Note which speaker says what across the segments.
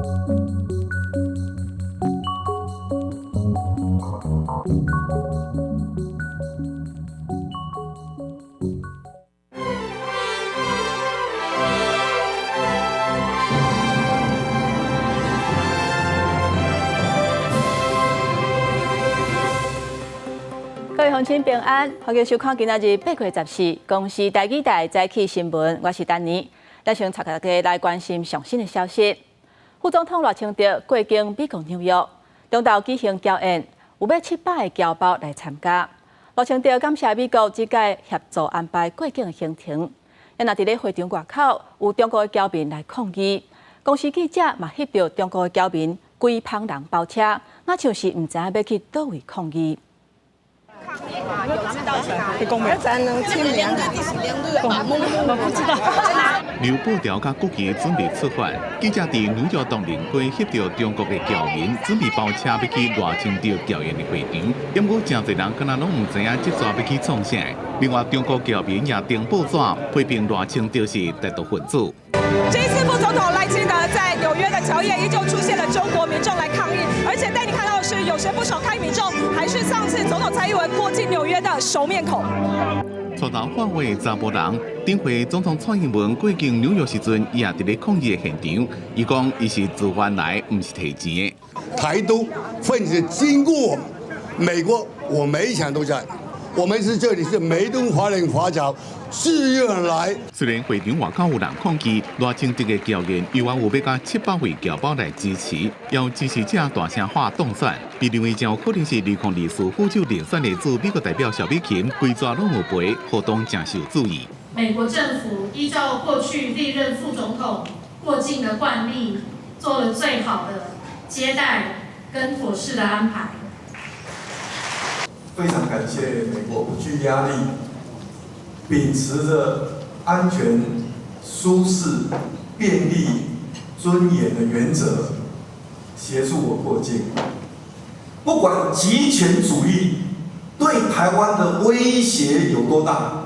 Speaker 1: 各位鄉親平安，歡迎收看今仔日8月14公視台語台早起新聞，我是丹妮。咱先帶大家來關心上新的消息。副總統賴清德過境美國紐約，中晝舉行僑宴，有欲700个僑胞來參加。賴清德感謝美國這擺協助安排過境的行程。啊，若佇咧會場外口有中國的僑民來抗議，公視記者嘛翕著中國的僑民規蜂人包車，若像是毋知影欲去佗位抗議。
Speaker 2: 咱能清涼，
Speaker 3: 我不知道。
Speaker 4: 劉布條佮國旗準備出發，記者佇紐約唐寧街翕著中國的僑民準備包車欲去賴清德僑宴的會場，毋過誠濟人敢若攏毋知影這逝欲去創啥。另外，中國僑民也登報紙批評賴清德是台獨分子。
Speaker 5: 這一次副總統賴清德在紐約的僑宴，依舊出現了中國民眾來抗議，而且帶你看到的是，有些不少抗議民眾還是上次總統蔡英文過境紐約的熟面孔。
Speaker 4: 帶頭喊話查埔人，頂回總統蔡英文過境紐約時陣，伊也佇咧抗議的現場。伊講，伊是自願來，毋是提錢的。
Speaker 6: 台獨分子經過美國，我每一場都在。我們是這裡是美東華人華僑自願來。
Speaker 4: 雖然會場外口有人抗議，賴清德的僑宴猶原有欲共700位僑胞來支持，有支持者大聲喊當選，被認為誠有可能是2024副手人選的駐美國代表蕭美琴，規逝攏有陪，活動誠受注意。
Speaker 7: 美國政府依照過去歷任副總統過境的慣例，做了最好的接待跟妥適的安排。
Speaker 8: 非常感謝美國不懼壓力，秉持著安全、舒適、便利、尊嚴的原則，協助我過境。不管極權主義對台灣的威脅有多大，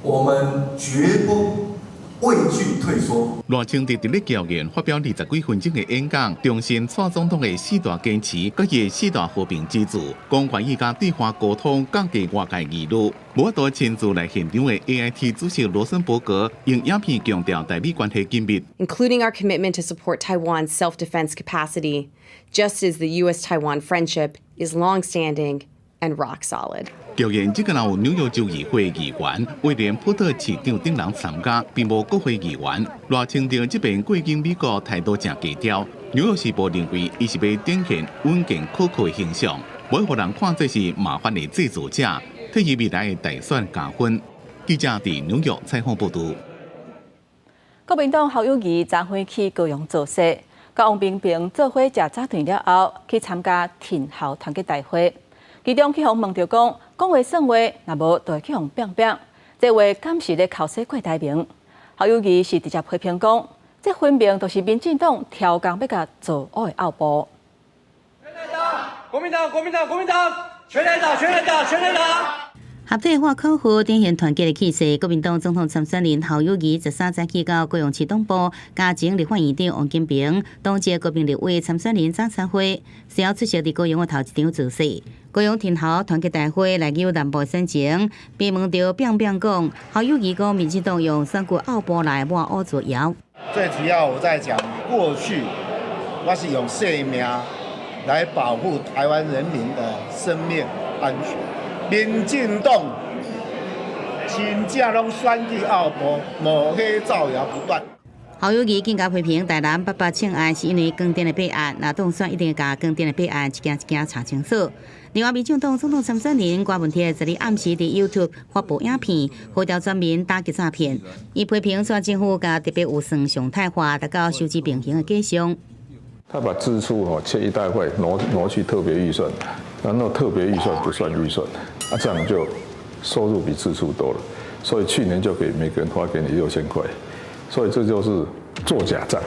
Speaker 8: 我們絕不畏懼退縮。
Speaker 4: 賴清德佇咧僑宴發表20幾分鐘的演講，重申蔡總統的四大堅持，佮伊的四大和平之柱，講願意佮對話溝通，降低外界疑慮。無法度親自來現場的 AIT 主席羅森伯格用影片強調台美關係緊密
Speaker 9: ，including our commitment to support Taiwan's self-defense capacity, just as the U.S.-Taiwan friendship is long-standing and rock solid.
Speaker 4: 僑宴這個有紐約州議會議員、威廉普特市長等人參加，並無國會議員。賴清德這擺過境美國態度誠低調。紐約時報認為，伊是欲展現穩健可靠的形象，無予人看做是麻煩的製造者，替伊未來的大選加分。記者佇紐約採訪報導。
Speaker 1: 國民黨侯友宜昨昏去高雄造勢，佮王金平做伙食早頓了後，去參加挺侯團結大會。其中去予問著講，講話算話，若無就會去予拚拚。這話敢是咧剾洗郭台銘？侯友宜是直接批評講，這分明就是民進黨刁工欲共造烏的奧步。
Speaker 10: 全來打，國民黨，國民黨，國民黨，全來打，全來打，全來打。
Speaker 11: 合體喊口號，展現團結的氣勢。國民黨總統參選人侯友宜13早去到高雄市東部，佮前立法院長王金平，黨籍國民立委參選人張燦輝，隨後出席佇高雄的頭一場造勢。高雄挺侯團結大會來有南部選情，被問著拚拚講，侯友宜講民進黨用選舉奧步來抹烏造謠。
Speaker 12: 最主要我在講過去，我是用性命來保護台灣人民的生命安全。民進黨真正攏選舉奧步，抹黑造謠不斷。
Speaker 11: 侯友宜更加批評台南八八槍案是因為光電的弊案，若當選一定共光電的弊案一件一件查清楚。另外，民進黨總統參選人郭文鐵昨日暗時佇 YouTube 發布影片，號召全民打擊詐騙。伊批評蔡政府共特別預算常態化，達到收支平衡的假象。
Speaker 13: 他把支出吼切一大塊挪挪去特別預算，然後特別預算不算預算，啊，這樣就收入比支出多了，所以去年就給每個人發給你6000塊，所以這就是做假帳。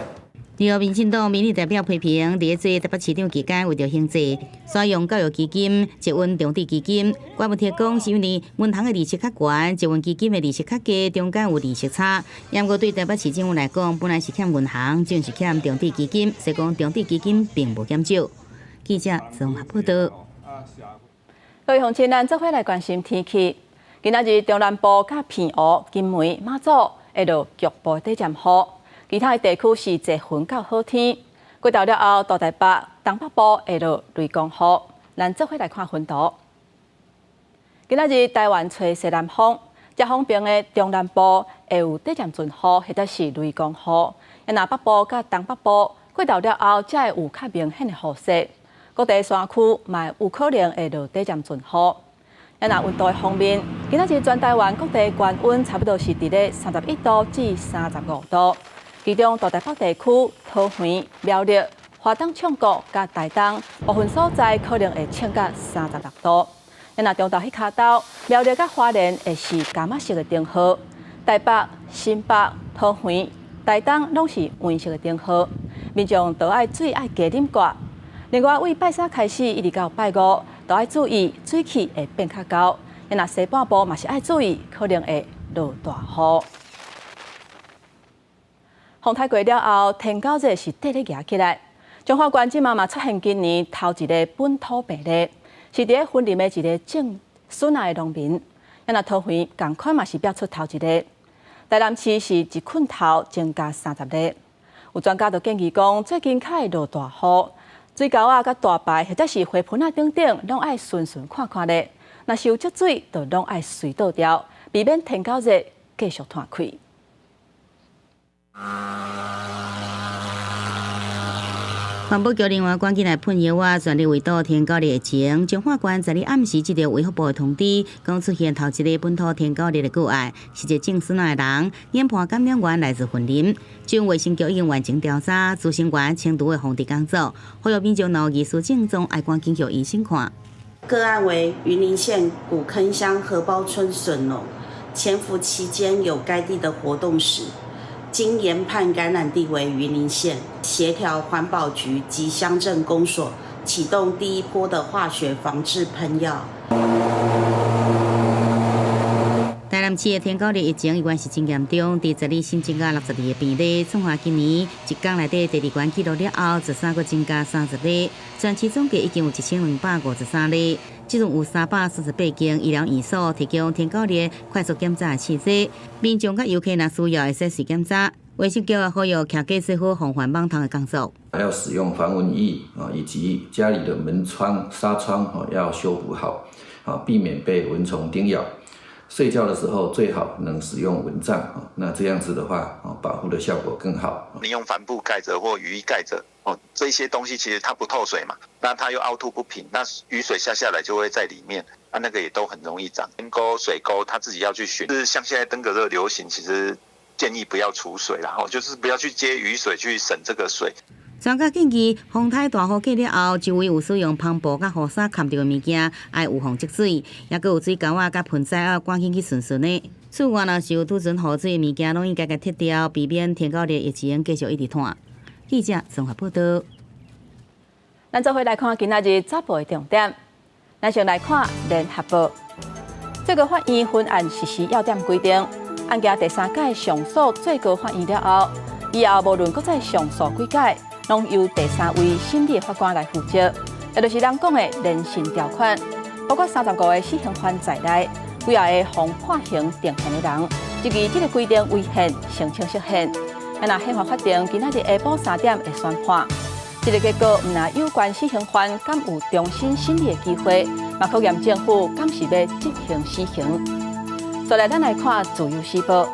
Speaker 11: 另外，民進黨民意代表批評，佇做台北市長期間，為著興債，使用教育基金、捷運重置基金。郭文鐵講，是因為銀行的利息較懸，捷運基金的利息較低，中間有利息差。不過對台北市政府來講，本來是欠銀行，轉是欠重置基金，所以講重置基金並無減少。記者綜合報道。
Speaker 1: 各位鄉親，咱做伙來關心天氣。今仔日中南部佮澎湖、金門、馬祖會落局部短暫雨。其他的地區是濟雲到好天。過晝了後，大台北、東北部會落雷公雨。咱做伙來看雲圖。今仔日台灣吹西南風，遮風爿的中南部會有短暫陣雨，或者是雷公雨。若北部佮東北部過晝了後，才會有較明顯的雨勢。各地山區嘛有可能會落短暫陣雨。若溫度的方面，今仔日全台灣各地高溫差不多是佇咧31度至35度。其中大台北地區、桃園、苗栗、花東衝國佮台東部分所在可能會衝到36度。若中晝彼跤晝，苗栗佮花蓮會是柑仔色的燈號，台北、新北、桃園、台東攏是黃色的燈號。民眾都愛水愛加啉寡。另外，對拜三開始一直到拜五，都愛注意水氣會變較厚。若西半部嘛是愛注意，可能會落大雨。風颱過了後，天狗熱是綴咧夯起來。彰化縣這馬嘛出現今年頭一个本土病例，是佇咧雲林的一个種筍仔的農民。若桃園仝款嘛是爆出頭一个，台南市是一困頭增加30例。有專家就建議講，最近較會落大雨，水溝仔佮大排或者是花盆仔等等，攏愛巡巡看看咧。若是有積水，就攏愛隨倒掉，避免天狗熱繼續湠開。
Speaker 11: 環保局另外趕緊來噴藥仔，全力圍堵天狗日疫情。彰化縣昨日暗時接到衛福部的通知，講出現頭一个本土天狗日的個案，是一個種筍仔的人，研判感染源來自雲林。中衛生局已經完成調查，諮詢員清除的防治工作，呼籲民眾若有疑似症狀，愛趕緊予醫生看。
Speaker 14: 個案為雲林縣古坑鄉荷包村筍農，潛伏期間有該地的活動史。經研判感染地為雲林縣，協調環保局及鄉鎮公所啟動第一波的化學防治噴藥。
Speaker 11: 台南市的天狗日疫情依然是真嚴重，佇十日新增加62個病例，創下今年一天內底第二懸紀錄了後，13閣增加30例，全市總計已經有1253例。這陣有338間醫療院所提供天狗日快速檢查試劑，民眾佮遊客若需要會使隨檢查。衛生局也呼籲徛家做好防範蠓蟲的工作，
Speaker 15: 還要使用防蚊液啊，以及家裡的門窗紗窗啊要修補好，啊，避免被蚊蟲叮咬。睡覺的時候最好能使用蚊帳啊，那這樣子的話啊，保護的效果更好。
Speaker 16: 你用帆布蓋著或雨衣蓋著哦，這些東西其實它不透水嘛，那它又凹凸不平，那雨水下下來就會在裡面，啊，那個也都很容易長。溝水溝，他自己要去尋。就是像現在登革熱流行，其實建議不要儲水，然後就是不要去接雨水去省這個水。
Speaker 11: 專家建議，風颱大雨過了後，周圍有使用帆布佮雨傘蓋著的物件，愛預防積水，抑閣有水溝仔佮盆栽仔，趕緊去巡巡的。此外，若是有儲存雨水的物件，攏應該共撤掉，避免天狗日疫情繼續一直湠。記者綜合報道。
Speaker 1: 咱做伙來看今仔日早報的重點。咱先來看聯合報，最高法院分案實施要點規定，案件第三屆上訴最高法院了後，以後無論閣再上訴幾擺，攏由第三位審理的法官來負責，也就是人講的連審條款，包括35個死刑犯在內，幾仔个予判刑定讞的人，質疑這个規定違憲，申請釋憲。若憲法法庭今仔日下晡3點會宣判，這个結果毋但有關死刑犯敢有重新審理的機會，嘛考驗政府敢是欲執行死刑。再來，咱來看《自由時報》，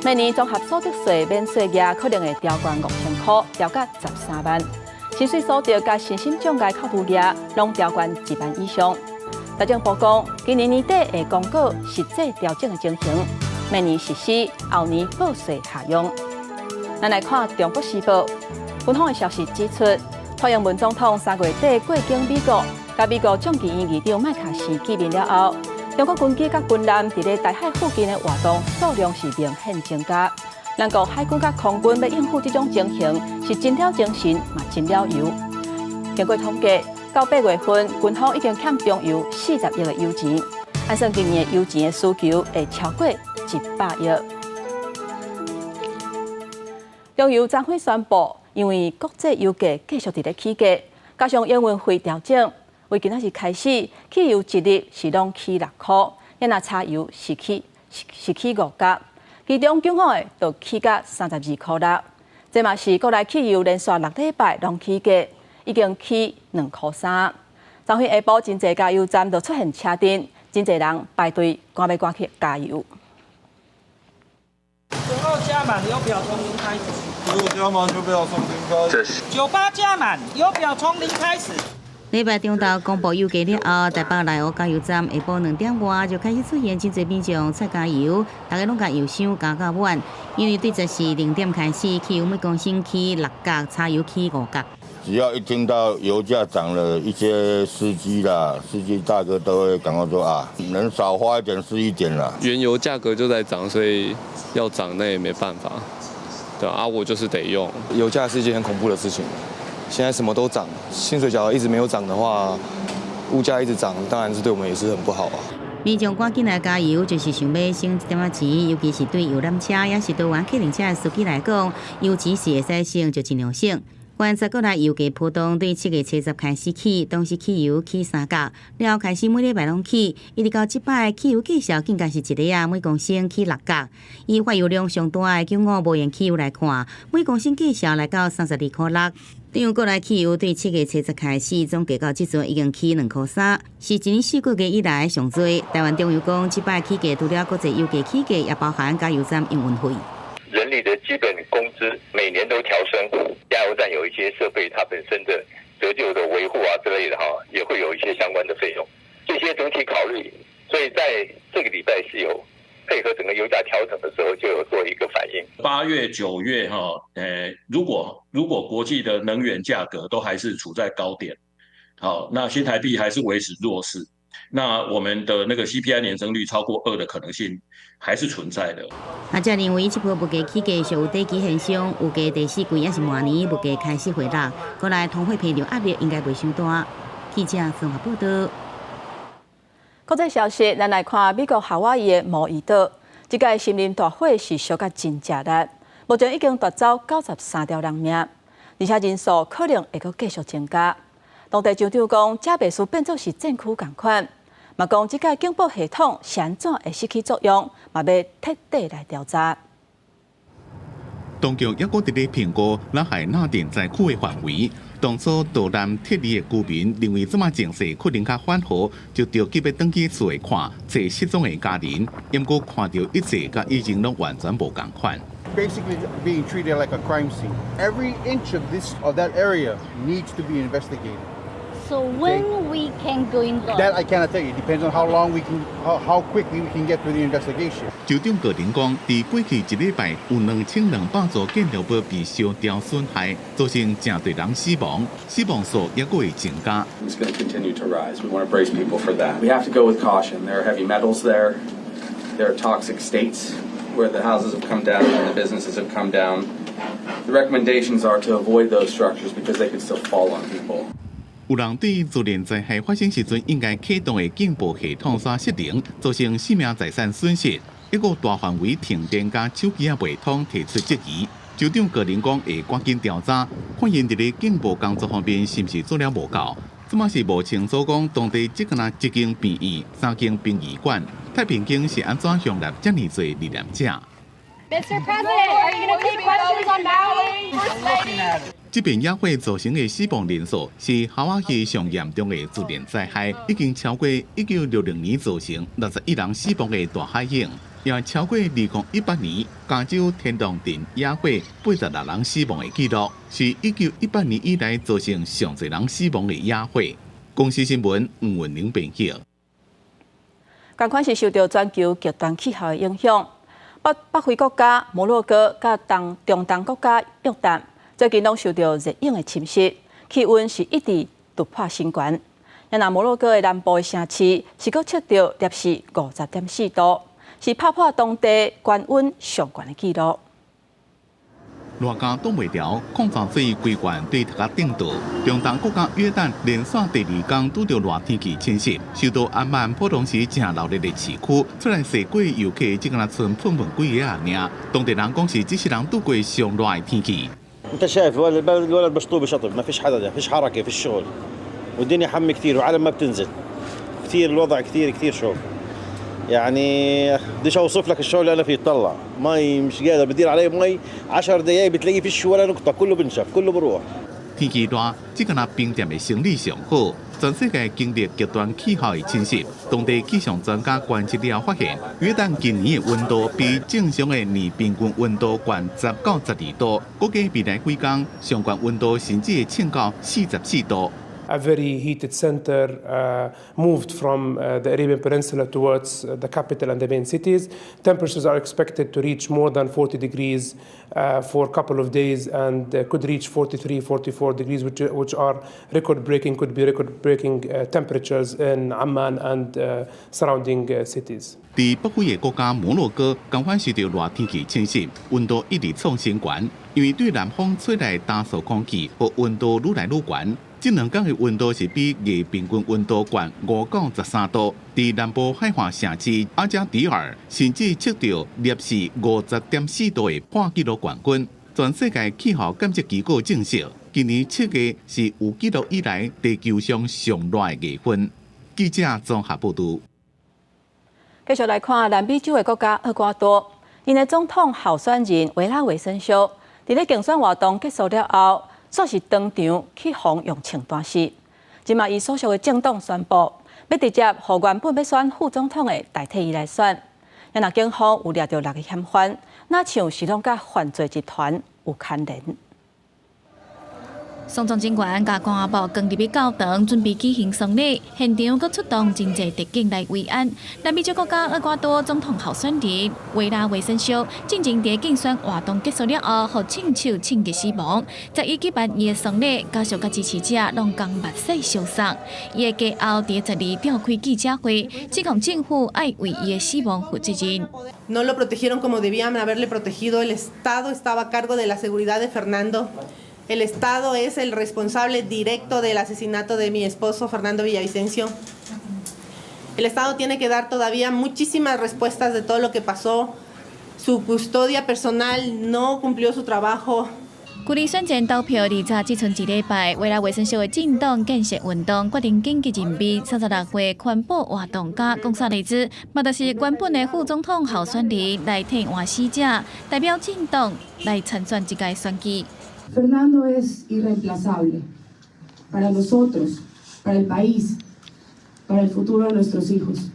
Speaker 1: 明年綜合所得稅免稅額可能會調懸5000箍，調到13萬。薪水所得佮身心障礙扣除額攏調懸1萬以上。財政部講，今年年底會公告實際調整的情形，明年實施，後年報稅下用。咱來看《中國時報》，官方的消息指出，蔡英文總統3月底過境美國，佮美國眾議院議長麥卡錫見面了後，中國軍機佮軍艦佇咧台海附近的活動數量是明顯增加，咱國海軍佮空軍欲應付這種情形，是真了精神嘛，真了油。經過統計，到8月份，軍方已經欠中油40億的油錢，按算今年的油錢的需求會超過100億。中油昨昏宣布，因為國際油價繼續佇咧起價，加上營運費調整，為今仔日開始，汽油一立是攏起6箍，若柴油是起5角，其中九五的就起價32.6塊。這嘛是國內汽油連續6禮拜攏起價，已經起2.3塊。昨昏下晡，真濟加油站就出現車陣，真濟人排隊趕欲趕去加油。
Speaker 17: 92加滿，油表從零開始。
Speaker 8: 九加滿，油表從零開始。
Speaker 17: 98加滿，油表從零開始。
Speaker 11: 禮拜中晝公布油價了後，台北內湖加油站下晡2點外就開始出現真濟民眾出加油，大家攏共油箱加到滿。因為對14:00開始，汽油每公升起6角，柴油起5角。
Speaker 18: 只要一聽到油價漲了，一些司機啦、司機大哥都會趕快說啊，能少花一點是一點啦。
Speaker 19: 原油價格就在漲，所以要漲那也沒辦法，對啊，我就是得用。
Speaker 20: 油價是一件很恐怖的事情。現在什麼都漲，薪水假如一直沒有漲的話，物價一直漲，當然是對我們也是很不好啊。
Speaker 11: 民眾趕緊來加油，就是想欲省一點仔錢，尤其是對遊覽車抑是多元客運車的司機來講，油錢是會使省就盡量省。觀察國內油價波動，對7月70開始起，當時汽油起3角，了後開始每禮拜攏起，一直到這擺汽油價數更加是一个仔每公升起6角。以發油量上大的95無鉛汽油來看，每公升價數來到32.6塊。中國內汽油對7月70開始，總計到這陣已經起2.3塊，是一年4個月以來上濟。台灣中油講，這擺起價除了國際油價起價，也包含加油站營運費。
Speaker 21: 人力的基本工資每年都調升，加油站有一些設備，它本身的折舊的維護啊之類的哈，也會有一些相關的費用。這些整體考慮，所以在這個禮拜是有配合整個油價調整的時候，就有做一個反應。
Speaker 22: 8月、9月哈，如果國際的能源價格都還是處在高點，好，那新台幣還是維持弱勢，那我們的那個 CPI 年增率超過2的可能性還是存在的。
Speaker 11: 學者認為，這波物價起價屬有短期現象，預計第四季抑是明年物價開始回落，過來通貨膨脹壓力應該袂傷大。記者綜合報道。
Speaker 1: 國際消息，咱來看美國夏威夷的毛伊島，這擺森林大火是燒甲真食力，目前已經奪走93條人命，而且人數可能會閣繼續增加。當地州長講，這袂輸變做是戰區仝款，嘛講這擺警報系統是按怎會失去作用，嘛欲徹底來調查。
Speaker 4: 當局猶閣佇咧評估拉海納電災區的範圍。當初島南撤離的居民認為這馬情勢可能較緩和，就著急欲轉去厝內看，揣失蹤的家人。毋過看著一切佮以前攏完全無仝款。
Speaker 23: Basically being treated like a crime scene. Every inch of that area needs to be investigated.
Speaker 24: So when we can go in
Speaker 23: there? That I cannot tell you. It depends on how long we can, how quickly we can get through the investigation.
Speaker 4: 州長個人講，佇過去一禮拜有2200座建築物被燒掉損害，造成誠濟人死亡，死亡數猶閣會增加。
Speaker 25: It's going to continue to rise. We want to brace people for that. We have to go with caution. There are heavy metals there. There are toxic states where the houses have come down and the businesses have come down. The recommendations are to avoid those structures because they could still fall on people.
Speaker 4: 有人對自然災害發生時陣應該啟動的警報系統煞失靈，造成生命財產損失，一個大範圍停電佮手機仔袂通提出質疑。州長個人講會趕緊調查，看𪜶佇咧警報工作方面是毋是做了無夠。這馬是無清楚講當地只敢若一間病院、三間殯儀館、太平間是按怎容納遮爾濟罹難者。
Speaker 24: Mr. President, are you going to take questions on Maui? First Lady.
Speaker 4: 這邊野火造成的死亡人數是夏威夷上嚴重的自然災害，已經超過1960年造成61人死亡的大海湧，也超過2018年加州天堂鎮野火86人死亡的紀錄，是1918年以來造成上濟人死亡的野火。公視新聞吳文玲編譯。
Speaker 1: 仝款是受著全球極端氣候的影響，北北非國家摩洛哥佮東中東國家約旦，最近攏受著熱湧的侵襲，氣溫是一直突破新高。若摩洛哥的南部的城市是閣測著攝氏50.4度，是拍破當地高溫上懸的紀錄。
Speaker 4: 熱甲擋袂牢，礦泉水規罐對頭殼頂倒。中東國家約旦連續第二工拄著熱天氣侵襲，首都安曼普通是誠鬧熱的市區，出來踅街遊客只敢若賰噴噴幾个仔爾。當地人講是這世人拄過上熱的天氣。
Speaker 2: انت شايف البلد الولد مشطوب شطب، ما فيش حدا، فيش حركه في الشغل، والدنيا حم كثير وعالم ما بتنزل كثير، الوضع كثير كثير شوب. يعني بديش اوصف لك الشغل اللي انا فيه. طلع مي مش قادر، بدير علي مي 10 دقائق بتلاقيه فيش ولا نقطه، كله بنشف، كله بروح。
Speaker 4: 天氣熱，這敢若冰店的生理上好。全世界經歷極端氣候的侵襲，當地氣象專家觀測了發現，約旦今年的溫度比正常的年平均溫度懸10到12度，估計未來幾工上懸溫度甚至會衝到44度。
Speaker 3: A very heated center moved from the Arabian Peninsula towards the capital and the main cities. Temperatures are expected to reach more than 40 degrees for a couple of days and could reach 43, 44 degrees, which are record breaking, could be record breaking temperatures in Amman and surrounding cities.
Speaker 4: 佇北非的國家摩洛哥，仝款受著熱天氣侵襲，溫度一直創新懸，因為對南風吹來乾燥空氣，予溫度愈來愈懸。這兩工的溫度是比月平均溫度懸5到13度。佇南部海岸城市阿加迪爾，甚至測著攝氏50.4度的破紀錄冠軍。全世界氣候監測機構證實，今年7月是有記錄以來地球上上熱的月份。記者綜合報導。
Speaker 1: 繼續來看南美洲的國家厄瓜多，𪜶的總統候選人維拉維森肖，佇咧競選活動結束了後，煞是當場去予用槍彈死。這馬伊所屬的政黨宣布，欲直接予原本欲選副總統的代替伊來選。若警方有掠著六个嫌犯，若像是攏佮犯罪集團有牽連。
Speaker 5: 喪葬人員共棺木扛入去教堂，準備舉行喪禮。現場閣出動真濟特警來維安。南美洲國家厄瓜多總統候選人維拉維森肖，進前佇競選活動結束了後，予槍手槍擊死亡。11舉辦伊的喪禮，家屬佮支持者攏共目屎相送。伊的家後佇12召開記者會，指控政府愛為伊的死亡負責任。
Speaker 6: No lo protegieron como debían haberle protegido. El Estado estaba a cargo de la seguridad de Fernando. El Estado es el responsable directo del asesinato de mi esposo Fernando Villavicencio. El Estado tiene que dar todavía muchísimas respuestas de todo lo que pasó. Su custodia personal no cumplió su trabajo.
Speaker 5: 距離選前投票二十只賰一禮拜，維拉維森肖的政黨建設運動決定緊急任命36歲環保活動家貢薩雷茲，嘛就是原本的副總統候選人來替換死者，代表政黨來參選這屆選舉。
Speaker 7: Fernando es irreemplazable para nosotros, para el país, para el futuro de nuestros hijos.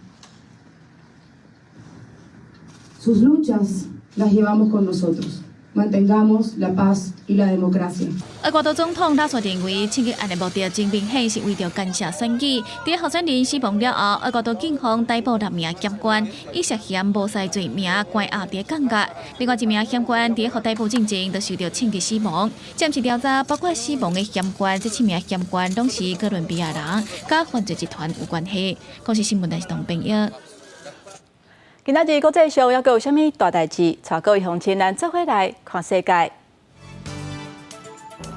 Speaker 7: Sus luchas las llevamos con nosotros. Mantengamos la paz y la democracia.
Speaker 5: 厄瓜多總統拉索認為，槍擊案的目的真明顯是為著干涉選舉。佇候選人死亡了後，厄瓜多警方逮捕六名嫌犯，以涉嫌謀殺罪名關押佇監獄。另外一名嫌犯佇予逮捕進前就受著槍擊死亡。暫時調查，包括死亡的嫌犯，這七名嫌犯攏是哥倫比亞人，佮犯罪集團有關係。公視新聞電視董編譯。
Speaker 1: 今仔日國際上猶閣有啥物大代誌？帶各位鄉親咱做伙來看世界。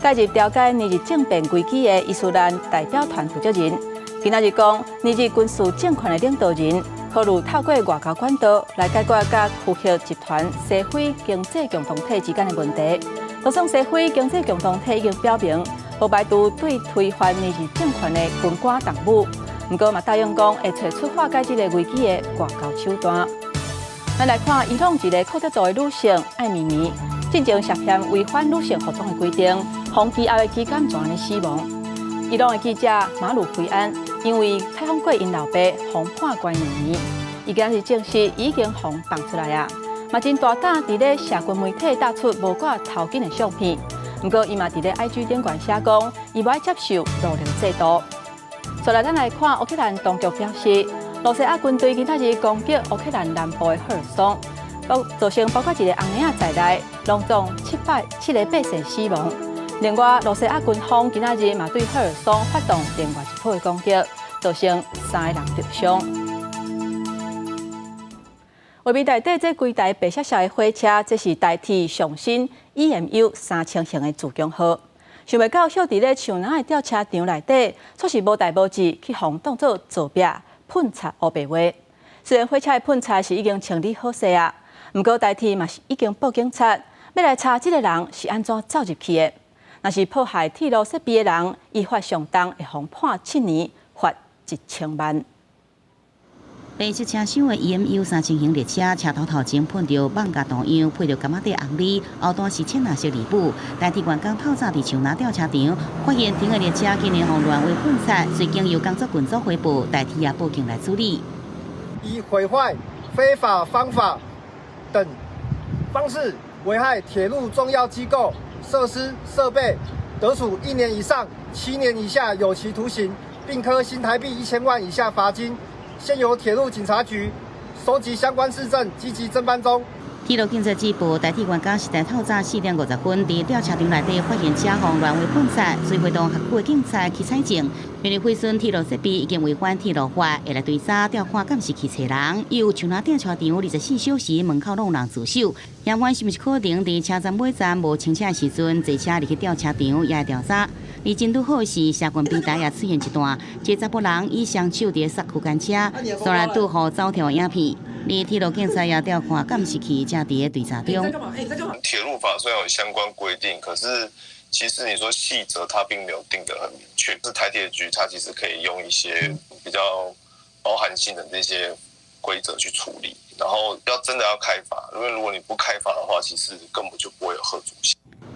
Speaker 1: 介入調解尼日政變危機的伊斯蘭代表團負責人，今仔日講，尼日軍事政權的領導人考慮透過外交管道來解決佮區域集團西非經濟共同體之間的問題。就算西非經濟共同體已經表明，無排除對推翻尼日政權的軍官動武。毋過嘛答應講會揣出化解這个危機的外交手段。咱來看伊朗一个庫德族的女性艾米尼，進前涉嫌違反女性服裝的規定，予羈押的期間就按呢死亡。伊朗的記者馬魯菲安因為採訪過𪜶老爸，予判關2年，伊今日證實已經予放出來啊，嘛真大膽佇咧社群媒體貼出無掛頭巾的相片。毋過伊嘛佇咧 IG 頂懸寫講，伊無愛接受奴隸制度。再來，咱來看烏克蘭當局表示，羅西亞軍隊今仔日攻擊烏克蘭南部的赫爾松，造成包括一個紅嬰仔在內，攏總707個百姓死亡。另外，羅西亞軍方今仔日嘛對赫爾松發動另外一波的攻擊，造成三個人受傷。畫面內底這幾台白色色的火車，這是台鐵上新 EMU 3000型的自強號。想袂到，歇佇咧樹林的吊車場內底，卻是無代無誌去予當做灶壁噴漆烏白畫。雖然火車的噴漆是已經清理好勢啊，毋過台鐵嘛是已經報警察，欲來查這个人是按怎走入去的。若是破壞鐵路設備的人，依法上重會予判7年，罰1000萬。
Speaker 11: 白色車廂的 EMU 3000型列車，車頭頭前噴著蠓仔圖樣，配著柑仔底紅字，後段是淺藍色字母。台鐵員工透早佇樹林吊車場，發現停的列車竟然予亂畫噴漆，隨經由工作群組回報，台鐵也報警來處理。
Speaker 9: 以毀壞、非法方法等方式危害鐵路重要機構、設施、設備，得處1年以上7年以下有期徒刑，並科新台幣1000萬以下罰金。現由鐵路警察局收集相關事證，積極偵辦中。
Speaker 11: 鐵路警察指報，台鐵員工是佇透早4點50分，佇吊車場內底發現車予亂畫噴漆，隨會動轄區的警察去採證。因為毀損鐵路設備已經違反鐵路法，會來追查調看監視器揣人。又樹林吊車場24小時門口攏有人駐守，嫌犯是毋是可能佇車站尾站無清車的時陣，坐車入去吊車場也會調查。而真拄好是社群平台也出現一段，這查埔人以雙手佇剎區間車，雖然拄予走跳影片。而鐵路警察也調看監視器，正佇咧追查中。
Speaker 10: 鐵路法雖然有相關規定，可是其實你說細則，它並沒有定得很明確。是台鐵局，它其實可以用一些比較包含性的這些規則去處理。然後要真的要開罰，因為如果你不開罰的話，其實根本就不會有嚇阻性。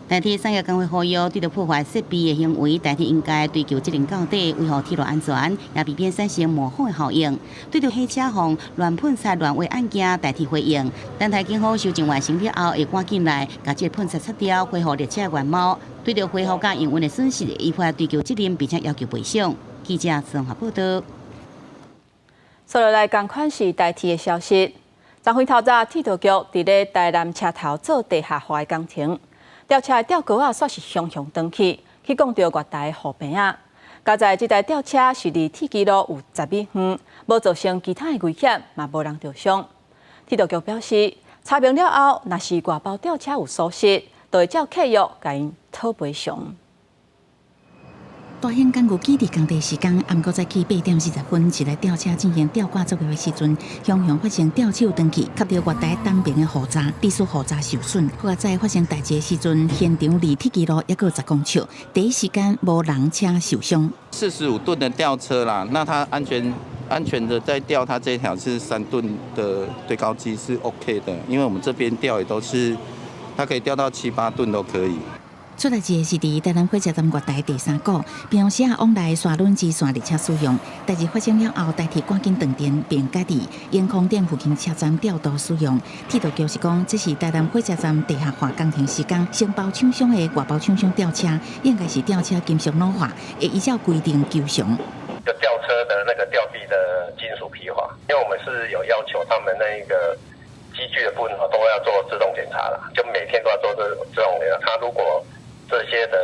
Speaker 11: 台鐵產業工會呼籲，對著破壞設備的行為，台鐵應該追究責任到底，維護鐵路安全，也避免產生模仿的效應。對著火車予亂噴漆亂畫案件，台鐵回應，等待警方搜證完成了後，會趕緊來共這個噴漆擦掉，恢復列車原貌。對著恢復佮營運的損失，依法追究責任，並且要求賠償。記者綜合報道。
Speaker 1: 接落來仝款是台鐵的消息。昨昏透早，鐵道局佇咧台南車頭做地下化的工程。吊車的吊鈎仔煞是雄雄斷去，去摃著月台的護棚仔。佳哉這台吊車是離鐵支路有10米遠，無造成其他的危險，嘛無人著傷。鐵道局表示，查明了後，若是外包吊車有疏失，就會照契約共𪜶討賠償。
Speaker 12: 大興工具基地工地時間，暗晡早起8點40分，一台吊車進行吊掛作業的時陣，雄雄發生吊手斷去，磕著月台東邊的護閘，致使護閘受損。好在發生代誌的時陣，現場離鐵支路猶閣有10公尺，第一時間無人車受傷。
Speaker 13: 45噸的吊車啦，那它安全的在吊，它這條是3噸的堆高機是 OK 的，因為我們這邊吊也都是，它可以吊到七八噸都可以。
Speaker 12: 出代誌的是佇台南火車站月台第三股，平常時啊往來沙崙支線列車使用。代誌發生了後，台鐵趕緊斷電，並改佇永康店附近車站調度使用。鐵道局是講，這是台南火車站地下化工程施工，承包廠商的外包廠商吊車，應該是吊車金屬老化，會依照規定求償。
Speaker 21: 就吊車的那個吊臂的金屬皮化，因為我們是有要求他們那個機具的部分都要做自動檢查啦，就每天都要做這種檢查。他如果這些的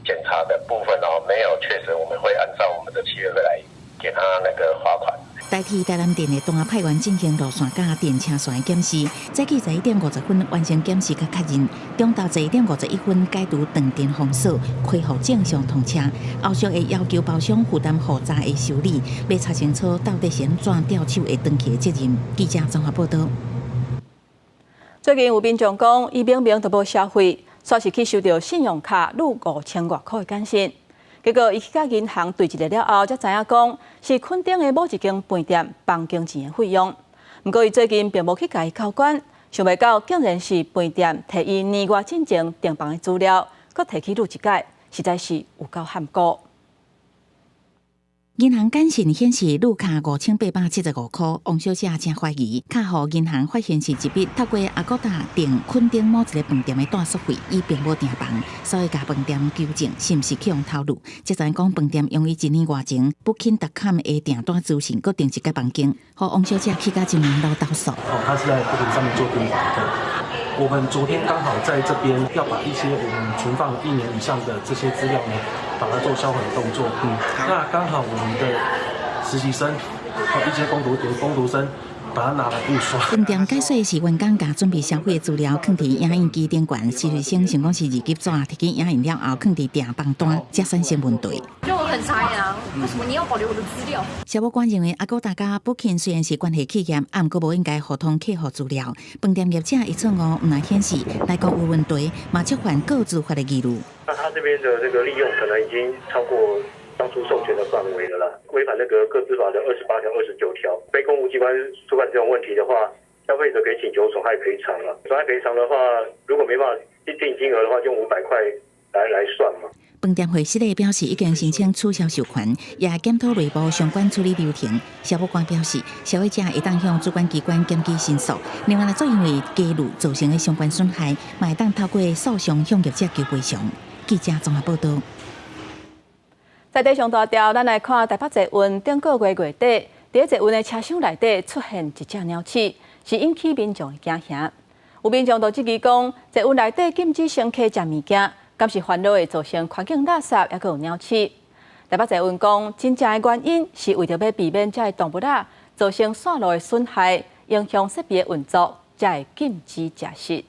Speaker 21: 檢查的部分哦，沒有確實，我們會按照我們的契約來給他那個罰款。
Speaker 12: 台鐵台南店的當派員進行路線佮電車線的檢視，早起11點50分完成檢視佮確認，中晝11點51分解除斷電封鎖，恢復正常通車。後續會要求包商負擔護閘的修理，欲查清楚到底是按怎吊手會斷去的責任。記者綜合報道。
Speaker 1: 最近有民眾講，伊明明都無消費，煞是去收著信用卡逾5000外箍的簡訊，結果伊去共銀行對一下了後，才知影講是墾丁的某一間飯店房間錢的費用。毋過伊最近並無去共伊交關，想袂到竟然是飯店提伊年外進前訂房的資料，閣提去錄一擺，實在是有夠譀古。
Speaker 12: 銀行簡訊顯示預卡5875箍，王小姐真懷疑，敲予銀行發現是一筆透過 Agoda 訂墾丁某一个飯店的住宿費，伊並無訂房，所以共飯店求證是毋是去予偷錄。才知影講飯店用伊一年外前 Booking.com 的訂單資訊，閣訂一間房間，予王小姐去共金門路投訴。
Speaker 14: 哦，他是在 Booking 上面做訂房的。我們昨天剛好在這邊要把一些我們存放一年以上的這些資料呢，把它做銷毀的動作。那剛好我們的實習生和一些工讀生把它拿來印刷。
Speaker 12: 飯店解說是員工共準備消費的資料，囥佇影印機頂懸，實習生想講是二級紙，提去影印了後，囥佇訂房單，才產生問題。
Speaker 24: 就很傻眼啊！為什麼你要保留我的資料？
Speaker 12: 消保官認為，Agoda佮 Booking 雖然是關係企業，毋過無應該互通客戶資料。飯店業者伊錯誤毋但顯示內閣有問題，嘛觸犯個資法的疑慮。
Speaker 8: 那他這邊的這個利用可能已經超過當初授權的範圍了啦，違反那個個資法的28條、29條。非公務機關觸犯這種問題的話，消費者可以請求損害賠償了。損害賠償的話，如果沒辦法一定金額的話，就用500塊來算嘛。
Speaker 12: 飯店會失禮表示已經申請取消授權，也檢討內部相關處理流程。消保官表示，消費者會當向主管機關檢舉申訴。另外，若做因為加入造成的相關損害，嘛會當透過訴訟向業者求賠償。記者綜合報道。
Speaker 1: 在地上大條，咱來看台北捷運頂個月月底，佇捷運的車廂內底出現一隻鳥鼠，是引起民眾的驚嚇。有民眾就質疑講，捷運內底禁止乘客食物件，敢是煩惱會造成環境垃圾，抑閣有鳥鼠。台北捷運講，真正的原因是為著欲避免這个動物仔造成線路的損害，影響設備的運作，才會禁止食食。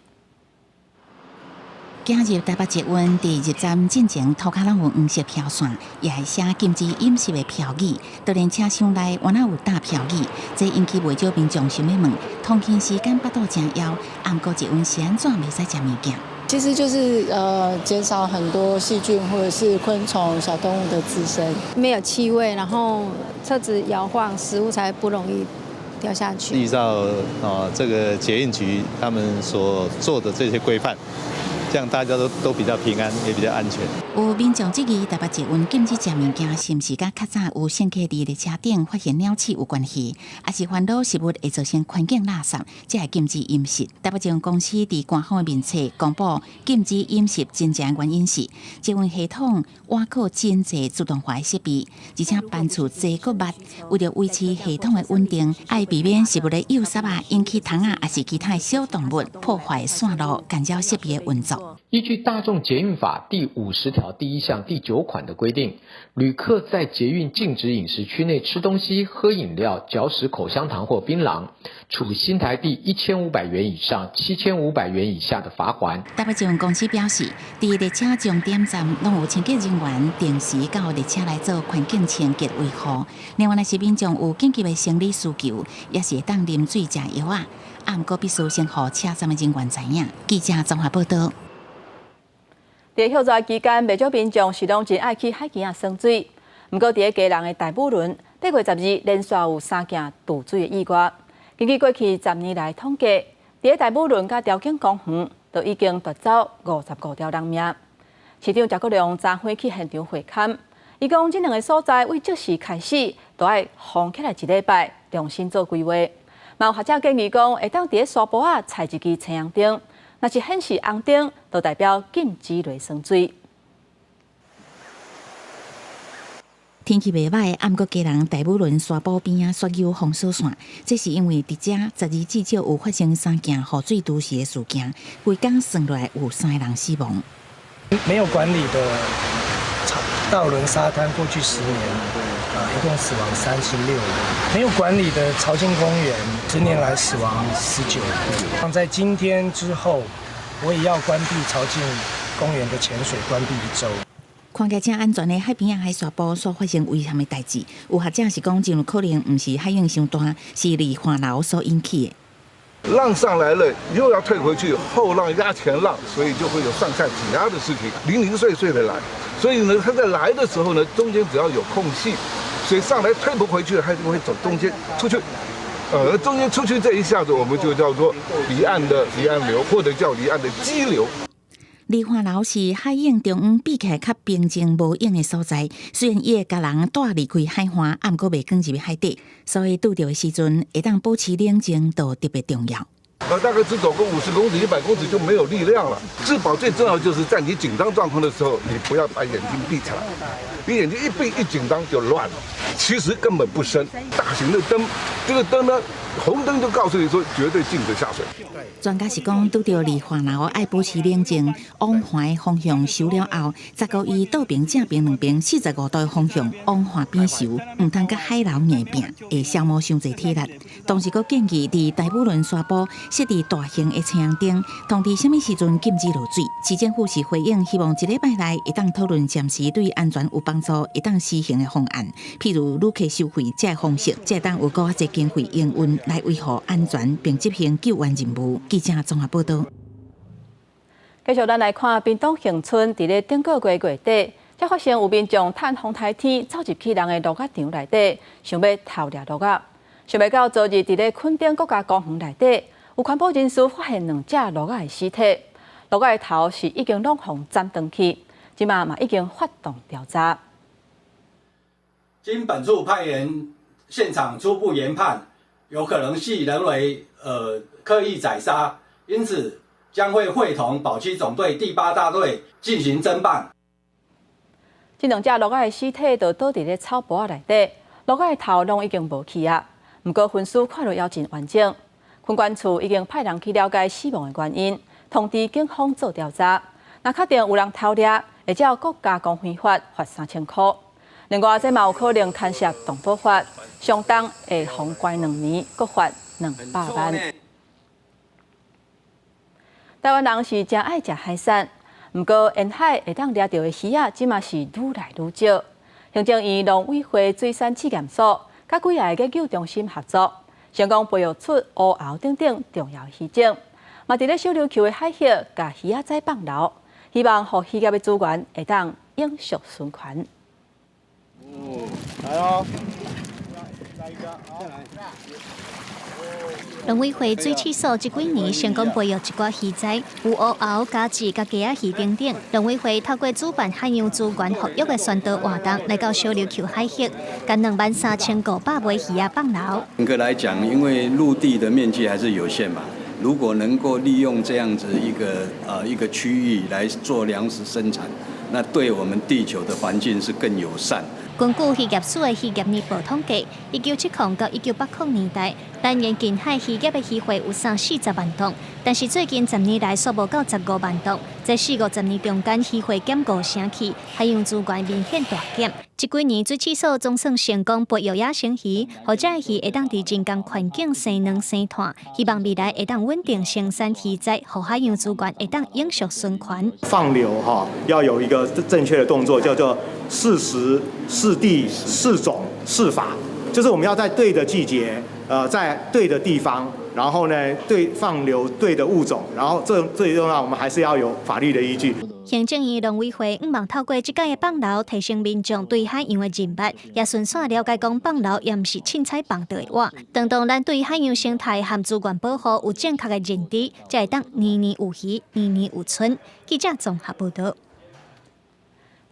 Speaker 12: 今日台北捷運佇入站進前，塗跤攏有黃色標線，也會寫禁止飲食的標語。就連車廂內，原來有貼標語，這引起袂少民眾想欲問：通勤時間腹肚誠枵，毋過捷運是按怎袂使食物件？
Speaker 7: 其實就是減少很多細菌或者是昆蟲、小動物的滋生。
Speaker 15: 沒有氣味，然後車子搖晃，食物才不容易掉下去。
Speaker 16: 依照啊這個捷運局他們所做的這些規範，這樣大家都比較平安，也比較安全。
Speaker 12: 有民眾質疑台北捷運禁止食物件，是毋是佮較早有乘客佇列車頂發現鳥鼠有關係，抑是煩惱食物會造成環境垃圾，才會禁止飲食？台北捷運公司佇官方的面冊公布禁止飲食真正原因是捷運系統倚靠真濟自動化的設備，而且班次濟閣密，為著維持系統的穩定，愛避免食物的幼屑仔引起蟲仔，抑是其他的小動物破壞線路，干擾設備的運作。
Speaker 17: 依據大眾捷運法第50條第1項第9款的規定，旅客在捷運禁止飲食區內吃東西、喝飲料、嚼食口香糖或檳榔，處新台幣1500元以上7500元以下的罰鍰。
Speaker 12: 台北捷運公司表示，佇列車終點站攏有清潔人員定時到列車來做環境清潔維護。另外，若是民眾有緊急的生理需求，也是會當啉水、食藥仔。啊，毋過必須先予車站的人員知影。記者綜合報道。
Speaker 1: 佇歇熱期間，袂少民眾是攏真愛去海墘仔耍水。毋過，佇咧基隆的大武崙，8月12連續有三件墮水的意外。根據過去10年來統計，佇咧大武崙佮潮境公園，就已經奪走55條人命。市長謝國樑昨昏去現場會勘，伊講這兩个所在對這時開始，都愛封起來一禮拜，重新做規劃。嘛有學者建議講，會當佇咧沙埔仔採一支青紅燈，若是顯示紅燈，就代表禁止落耍水。
Speaker 12: 天氣袂䆀，毋過基隆大武崙沙埔邊仔煞有封鎖線，這是因為佇遮12至少有發生三件雨水揄死的事件，規工算落來有三个人死亡。
Speaker 18: 沒有管理的道崙沙灘，過去10年啊，一共死亡36人。沒有管理的潮境公園，10年來死亡19人。在今天之後，我也要關閉潮境公園的潛水，關閉一周。
Speaker 12: 看起來誠安全的海邊仔海沙埔所發生危險的代誌，有學者是講，真有可能毋是海湧傷大，是二環流所引起
Speaker 23: 的。浪上來了，又要退回去，後浪壓前浪，所以就會有上下擠壓的事情，零零碎碎的來。所以呢，它在來的時候呢，中間只要有空隙，所以上來退不回去，它就會走中間出去。中間出去這一下子，我們就叫做離岸的離岸流，或者叫離岸的激流。
Speaker 12: 二環流是海湧中央比起來較平靜無湧的所在，雖然伊會共人帶離開海岸，毋過袂捲入海底，所以拄著的時陣會當保持冷靜，就特別重要。
Speaker 23: 大概只走個50公尺、100公尺就沒有力量了。自保最重要就是在你緊張狀況的時候，你不要把眼睛閉起來，你眼睛一閉一緊張就亂了。其實根本不深。大型的燈，這個燈呢，紅燈就告訴你說絕對禁止下水。
Speaker 12: 專家是講，拄著離岸流愛保持冷靜，往岸方向游了後，十五度倒爿正爿兩邊45度方向往岸邊游，毋通佮海流硬拚，會消耗傷濟體力。同時，閣建議佇大武崙沙埔設置大型的太陽燈，通知啥物時陣禁止落水。市政府是回應，希望一禮拜內會當討論暫時對安全有幫助、會當施行的方案，譬如旅客收費這個方式，才會當有閣較濟經費營運來維護安全，並執行救援任務。記者綜合報導。
Speaker 1: 繼續，咱來看屏東恆春，佇咧頂個月月底，才發生有民眾趁風颱天走入去人的鱸仔場內底，想欲偷掠鱸仔。想袂到昨日佇咧墾丁國家公園內底，有環保人士發現兩隻鱸仔的屍體，鱸仔的頭是已經攏予斬斷去，這馬嘛已經發動調查。
Speaker 2: 經本處派員現場初步研判，有可能係人為刻意宰殺，因此將會會同保區總隊第八大隊進行偵辦。
Speaker 1: 這兩隻鱸仔的屍體就倒佇咧草埔仔內底，鱸仔的頭攏已經無去啊。毋過分屍看落猶真完整，墾管處已經派人去了解死亡的原因，通知警方做調查。若確定有人偷獵，會照國家公園法罰3000箍。另外，這嘛有可能牽涉動保法，上重會予關2年，閣罰200萬。台灣人是誠愛食海產，毋過沿海會當掠著的魚仔，這馬是愈來愈少。行政院農委會水產試驗所佮幾个研究中心合作，成功培育出烏鰲等等重要魚種，嘛佇咧小琉球的海域，共魚仔仔放流，希望予漁業的資源會當永續循環。
Speaker 9: 哦，來哦，來一個，好，來。
Speaker 19: 農委會水試所這幾年成功培育一寡魚仔，有烏鰲、家子、佮雞仔魚等等。農委會透過主辦海洋資源復育的宣導活動，來到小琉球海域，共23,500尾魚仔放流。
Speaker 20: 嚴格來講，因為陸地的面積還是有限嘛，如果能夠利用這樣子一個區域來做糧食生產，那對我們地球的環境是更友善。
Speaker 19: 根據漁業署的漁業年報統計，1970到1980年代，南沿近海漁業的漁獲有30-40萬噸，但是最近10年來煞無夠15萬噸，在四五十年中間，漁獲減五成去，海洋資源明顯大減。這幾年水試所總算成功培育野生魚，予這魚會當佇人工環境生卵生湠，希望未來會當穩定生產魚仔，予海洋資源會當永續循環。
Speaker 22: 放流哈，要有一個正確的動作，叫做適時、適地、適種、適法，就是我們要在對的季節，在對的地方，然後呢，對放流對的物種，然後這最重要，我們還是要有法律的依據。
Speaker 19: 行政院農委會向望透過這擺的放流，提升民眾對海洋的認識，也順紲了解講放流也毋是凊彩放著會活。當當咱對海洋生態和資源保護有正確的認知，才會當年年有魚，年年有春。記者綜合報導。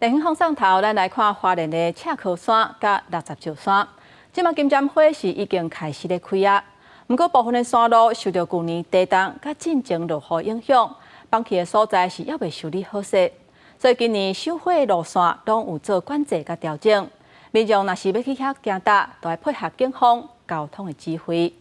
Speaker 1: 電影放送頭，咱來看花蓮的赤溪山佮六十石山。這馬金針花是已經開始咧開啊，毋過部分的山路受著舊年地凍佮進前落雨影響，崩去的所在是猶未修理好勢，所以今年賞花的路線攏有做管制佮調整。民眾若是欲去遐行踏，都愛配合警方交通的指揮。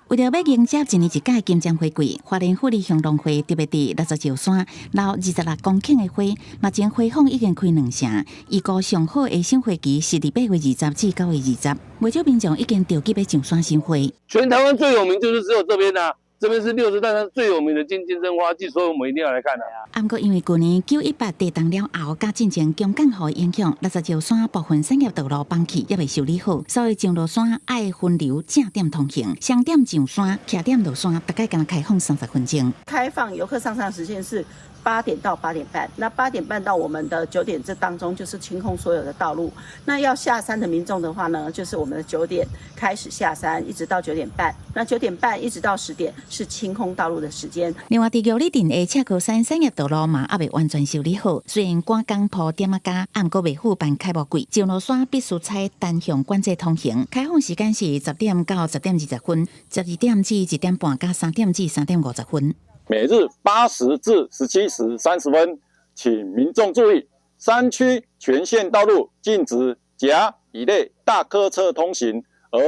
Speaker 12: 為著欲迎接一年一屆金針花季，花蓮富里鄉農會特別佇六十石山留26公頃的花，目前花房已經開兩成。預估上好的賞花期是佇8月20至9月20，袂少民眾已經著急欲上山賞花。
Speaker 25: 全台灣最有名就是只有這邊啦，這邊是六十大山最有名的金針花季，所以我們一定要來看的。
Speaker 12: 啊，毋過因為舊年9·18地動了後，佮進前強降雨影響，六十石山部分產業道路崩去，猶未修理好，所以上落山愛分流正點通行，雙點上山，徛點落山，大概敢若開放30分鐘。
Speaker 26: 開放遊客上山時間是8點到8點半，那8點半到我們的九點這當中就是清空所有的道路。那要下山的民眾的話呢，就是我們的九點開始下山，一直到九點半。那九點半一直到10點是清空道路的時間。
Speaker 12: 另外，佇玉里鎮的赤溪山產業道路嘛，猶未完全修理好，雖然趕工鋪點仔膠，毋過袂赴辦開幕季，上落山必須採單向管制通行。開放時間是10點到10點20分，12點至1點半，佮3點至3點50分。
Speaker 27: 每日8時至17時30分，請民眾注意，山區全線道路禁止甲乙類大客車通行，而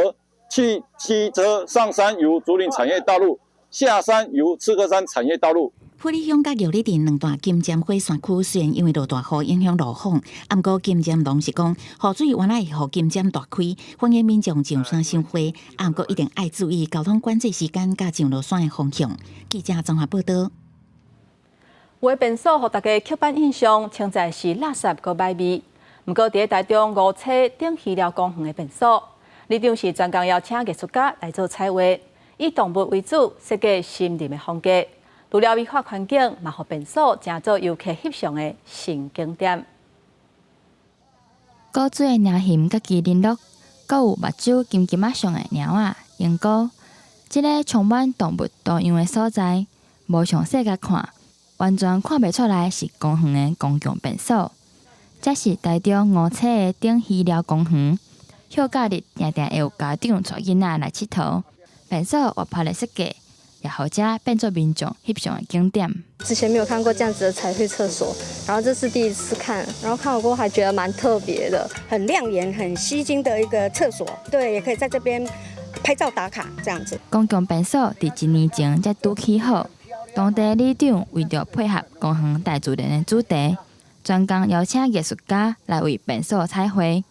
Speaker 27: 汽機車上山由竹林產業道路，下山由赤科山產業道路。
Speaker 12: 埔里鄉佮玉里鎮兩大金針花山區雖然因為落大雨影響路況，毋過金針農是講雨水原來會予金針大開，歡迎民眾上山賞花，毋過一定愛注意交通管制時間佮上落山的方向。記者綜合報道。
Speaker 1: 有的便所予大家刻板印象，稱在是垃圾閣歹味。毋過佇台中梧棲頂魚寮公園的便所，里長是專工邀請藝術家來做彩畫，以動物為主，設計森林的風格。除了美化環境，嘛予便所成做遊客翕相的新景點。
Speaker 3: 古錐的貓熊佮麒麟鹿，閣有目睭金金仔相的貓仔、鸚鵡。這个充滿動物圖樣的所在，無詳細共看，完全看袂出來是公園的公共便所。這是台中梧棲的頂魚寮公園，歇假日定定會有家長帶囡仔來𨑨迌。便所活潑的設計，也予遮變做民眾翕相的景點。
Speaker 4: 之前沒有看過這樣子的彩繪廁所，然後這是第一次看，然後看完過後還覺得蠻特別的，
Speaker 5: 很亮眼、很吸睛的一個廁所。對，也可以在這邊拍照打卡這樣子。
Speaker 3: 公共便所佇一年前才拄起好，當地里長為著配合公園大自然的主題，專工邀請藝術家來為便所彩繪，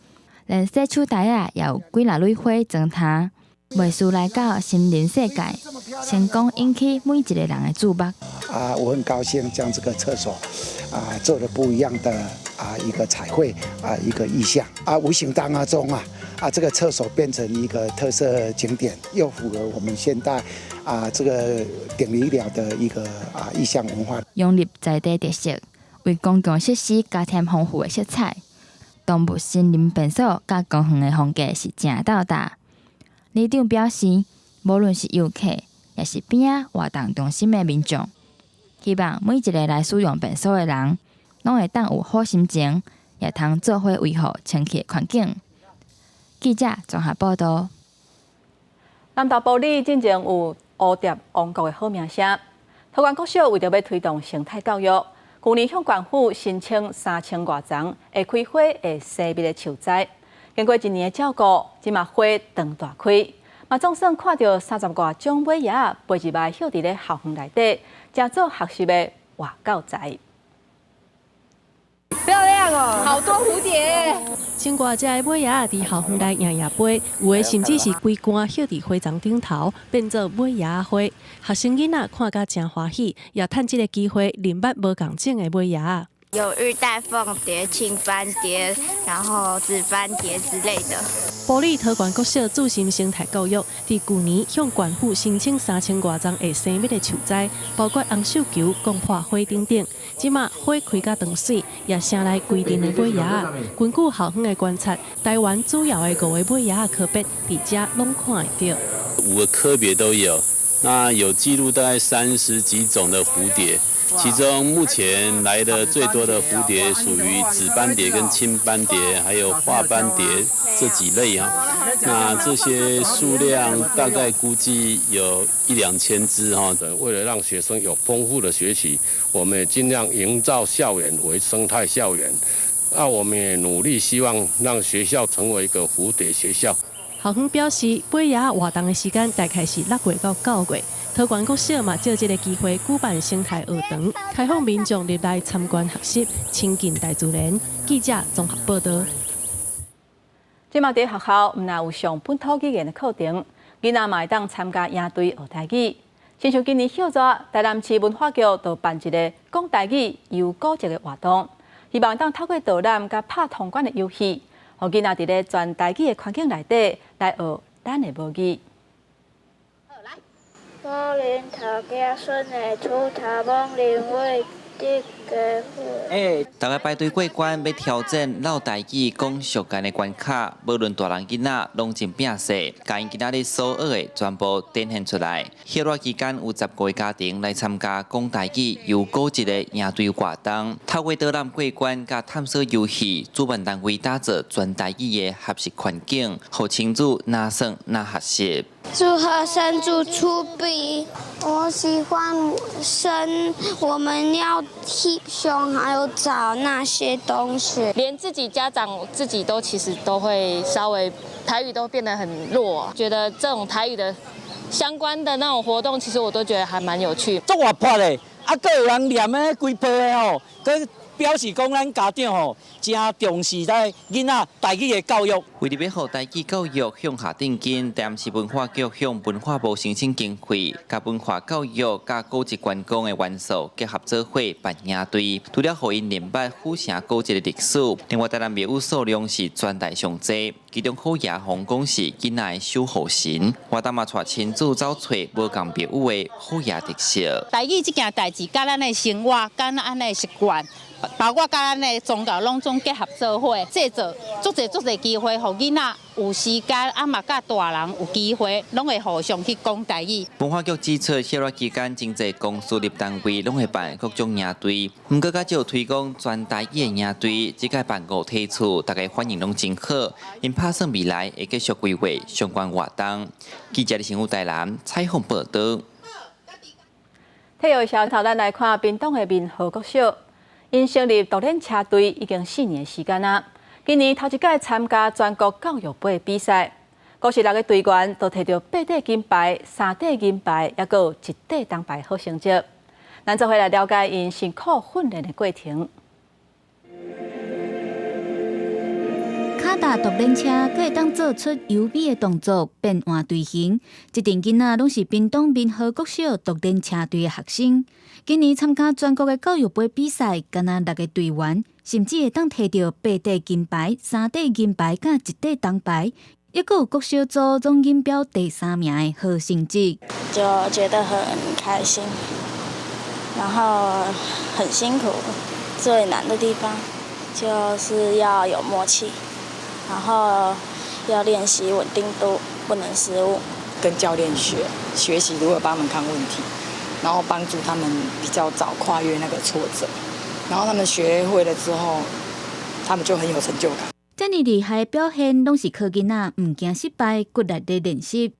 Speaker 3: 連洗手台仔也有幾若蕊花裝飾。藝術來到森林世界，成功引起每一個人的注目。
Speaker 6: 啊，我很高興將這個廁所啊做了不一樣的啊一個彩繪啊一個意象啊，無形當中啊這個廁所變成一個特色景點，又符合我們現代啊這個頂魚寮的一個啊意象文化。
Speaker 3: 融入在地特色，為公共設施加添豐富的色彩。動物森林便所佮公園的風格是誠鬥搭。里長表示，無論是遊客，抑是邊仔活動中心的民眾，希望每一個來使用便所的人，攏會當有好心情，也通做伙維護清潔環境。記者綜合報道。
Speaker 1: 南投埔里進前有蝴蝶王國的好名聲，桃園國小為著欲推動生態教育，舊年向縣府申請3000外叢會開花、會生蜜的樹栽。經過一年的照顧，這馬花長大開，嘛總算看著30外種尾葉飛入來，歇佇咧校園內底，成做學習的活教材。
Speaker 24: 漂亮哦，好多蝴蝶！
Speaker 10: 千外隻的尾葉佇校園內搖搖飛，有的甚至是規冠歇佇花叢頂頭，變做尾葉花。學生囡仔看甲誠歡喜，也趁這个機會認捌無仝種的尾葉。
Speaker 11: 有玉帶鳳蝶、青斑蝶，然後紫斑蝶之類的。
Speaker 10: 埔里桃園國小注心生態教育，佇舊年向縣府申請3000外叢會生蜜的樹栽，包括紅繡球、貢破花等等。這馬花開甲長媠，也生來規陣的尾葉。根據校方的觀察，台灣主要的五个尾葉科別，佇遮攏看會著。
Speaker 13: 五個科別都有，那有記錄大概30幾種的蝴蝶。其中目前來的最多的蝴蝶屬於紫斑蝶跟青斑蝶，還有畫斑蝶這幾類啊。那這些數量大概估計有一兩千隻哈。
Speaker 28: 為了讓學生有豐富的學習，我們也盡量營造校園為生態校園。那我們也努力希望讓學校成為一個蝴蝶學校。
Speaker 10: 校方表示，尾葉活動的時間大概是6月到9月。桃園國小嘛，藉這个機會舉辦生態學堂，開放民眾入來參觀學習，親近大自然。記者綜合報道。
Speaker 1: 這馬佇學校毋但有上本土語言的課程，囡仔嘛會當參加營隊學台語。親像今年暑假，台南市文化局就辦一个講台語遊古蹟的活動，希望當透過導覽佮拍通關的遊戲，予囡仔佇咧全台語的環境內底來學咱的母語。
Speaker 29: 某人頭家孫的出頭猛人為得家
Speaker 30: 欸，逐家排隊過關，欲挑戰嘮台語講俗言的關卡，無論大人囡仔，攏真拚勢，共𪜶今仔日所學的全部展現出來。歇熱期間有15個家庭來參加講台語遊古蹟的營隊活動，透過導覽過關佮探索遊戲，主辦單位打造全台語的學習環境，予親子若耍若學習。
Speaker 29: 祝賀生主出比。我喜歡生，我們要翕相，還有找那些東西。
Speaker 2: 連自己家長自己都其實都會稍微台語都變得很弱，覺得這種台語的相關的那種活動，其實我都覺得還蠻有趣。
Speaker 7: 足活潑的，啊，閣有人念的規批的吼，閣表示講咱家長吼誠重視咱囡仔台語的教育。
Speaker 30: 為著欲予台語教育向下定根，台南市文化局向文化部申請經費，共文化教育佮古蹟觀光的元素結合做伙辦營隊，除了予𪜶認捌府城古蹟的歷史，另外台南廟宇數量是全台上濟，其中虎爺皇宮是囡仔的守護神，活動嘛帶親子走揣無仝廟宇的虎爺特色。
Speaker 8: 台語這件代誌，佮咱的生活，佮咱的習慣，包括佮咱的宗教，攏總結合做伙，製造足濟足濟機會，予囡仔有時間，啊嘛佮大人有機會，攏會互相去講台語。
Speaker 30: 文化局指出，歇熱期間，真濟公私立單位攏會辦各種營隊，毋過較少推廣全台語的營隊，這屆辦五梯次，大家反應攏真好，𪜶拍算未來會繼續規劃相關活動。記者新聞台南採訪報導。
Speaker 1: 體育消息，咱來看屏東的民和國小，𪜶成立獨輪車隊已經4年時間啦。今年頭一擺參加全國教育盃比賽，56個隊員都摕著八塊金牌、三塊銀牌，抑閣有一塊銅牌好成績。咱做伙來了解𪜶辛苦訓練的過程。
Speaker 12: 跤踏獨輪車，閣會當做出優美的動作，變換隊形。這陣囡仔攏是屏東民和國小獨輪車隊的學生。今年參加全國的教育盃比賽，敢若六个隊員，甚至會當摕著八塊金牌、三塊銀牌佮一塊銅牌，抑閣有國小組總錦標第三名的好成績。
Speaker 11: 就覺得很開心，然後很辛苦，最難的地方就是要有默契。然後要練習穩定度，不能失誤。
Speaker 14: 跟教練學學習如何幫他們看問題，然後幫助他們比較早跨越那個挫折。然後他們學會了之後，他們就很有成就感。
Speaker 12: 這麼厲害的表現，攏是靠囡仔毋驚失敗，骨力的練習。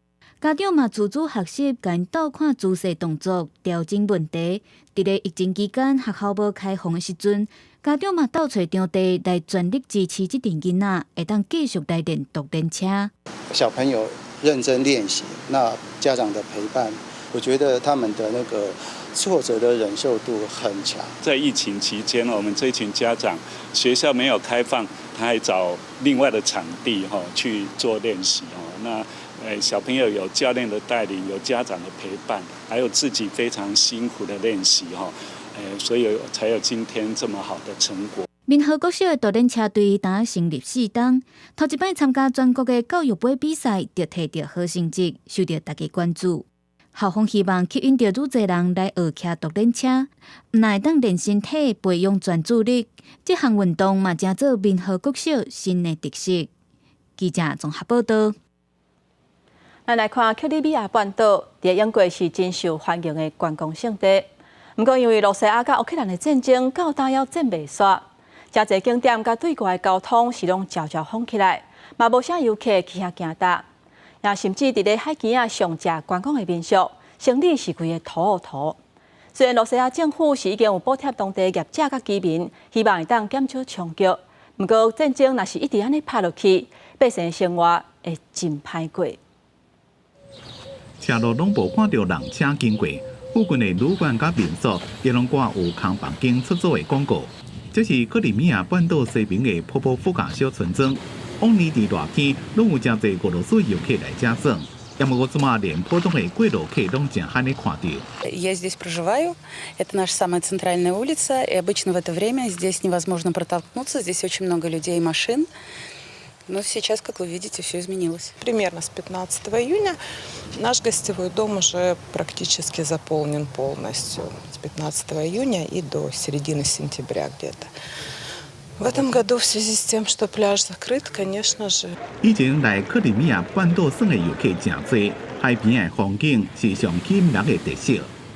Speaker 12: 家長嘛自主學習，共𪜶鬥看姿勢動作，調整問題。佇咧疫情期間，學校無開放的時陣，家長嘛鬥揣場地來全力支持這陣囡仔，會當繼續來練獨輪車。
Speaker 15: 小朋友認真練習，那家長的陪伴，我覺得他們的那個挫折的忍受度很強。
Speaker 16: 在疫情期間，我們這群家長，學校沒有開放，他還找另外的場地哈去做練習哦。那小朋友有教練的帶領，有家長的陪伴，還有自己非常辛苦的練習哈，所以才有今天這麼好的成果。
Speaker 12: 民和國小的獨輪車隊剛成立四冬，頭一擺參加全國的教育盃比賽，就摕著好成績，受著大家關注。校方希望吸引著愈濟人來學騎獨輪車，毋但會當練身體、培養專注力，這項運動嘛，成做民和國小新的特色。記者綜合報道。
Speaker 1: 咱來看克里米亞半島，佇英國是真受歡迎的觀光勝地。毋過因為羅西亞佮烏克蘭的戰爭，到今猶戰未煞，誠濟景點佮對外的交通是攏悄悄封起來，嘛無啥遊客去遐行踏。也甚至佇咧海墘仔上食觀光的民宿，生理是規个塗塗。雖然羅西亞政府是已經有補貼當地業者佮居民，希望會當減少衝擊。毋過戰爭若是一直按呢拍落去，百姓生活會真歹過。
Speaker 17: 車路攏無看著人車經過，附近的旅館佮民宿也攏掛有空房間出租的廣告。這是克里米亞半島西邊的波波夫卡小村莊。往年佇熱天，攏有誠濟俄羅斯遊客來遮耍。毋過這馬連普通的過路客攏誠罕咧看著。
Speaker 18: Я здесь проживаю. Это наша самая центральная улица. И обычно в это время здесь невозможно протолкнуться. Здесь очень много людей и машин. Но сейчас, как вы видите, все изменилось.
Speaker 21: Примерно с 15 июня наш гостевой дом уже практически заполнен полностью. С 15 июня и до середины сентября где-то. В этом году в связи с тем, что пляж закрыт, конечно же.
Speaker 17: 以前來克里米亞半島耍的遊客誠濟，海邊的風景是上吸引人的特色。